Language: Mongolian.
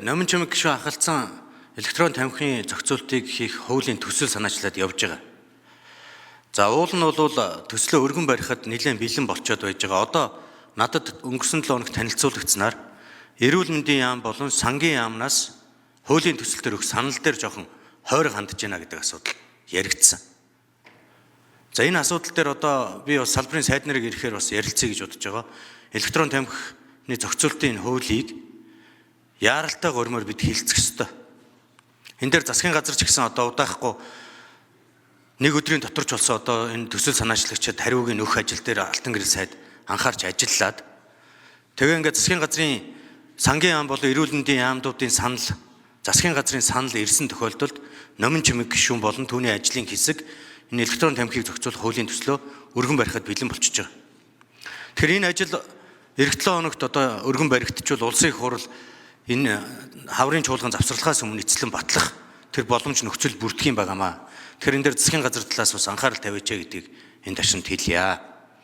Номин чимэг гишүүн ахалцсан электрон тамхины зохицуултыг хийх хуулийн төсөл санаачлаад явж байгаа. За, уул нь бол төслөө өргөн барихад нэлээд бэлэн болчоод байж байгаа. Одоо надад өнгөрсөн 7 хоногт танилцуулагдсанаар эрүүл мэндийн яам болон сангийн яамнаас хуулийн төсөл төр өгөх санал дээр жоохон хойрог хандж байна гэдэг асуудал яригдсан. За, энэ асуудал дээр одоо би бас салбарын сайд нарыг ирэхээр бас ярилцъя гэж бодож байгаа. Электрон тамхины зохицуултын энэ хуулийг яаралтай гормоор бид хилцэх ёстой. Энэ дээр засгийн газар ч гэсэн одоо удаахгүй нэг өдрийн дотор ч болсон одоо энэ төсөл санаачлагчид хариуг нь өгөх ажил дээр Алтан гэрэл сайд анхаарч ажиллаад, тэгээ ингээд засгийн газрын сангийн яам болон эрүүл мэндийн яамдуудын санал, засгийн газрын санал ирсэн тохиолдолд Номин чимэг гишүүн болон түүний ажлын хэсэг энэ электрон тамхиг зохицуулах хуулийн төслөө өргөн барихад бэлэн болчихж байгаа. Тэгэхээр энэ ажил ирэх 7 хоногт одоо өргөн баригдчихвал улсын их хурал энэ хаврын чуулган завсарлагаас өмнө эцэслэн батлах тэр боломж нөхцөл бүрдэх юм байгаамаа. Тэгэхээр энэ дээр засгийн газар талаас бас анхаарал тавиач гэдгийг энэ ташинд хэлье.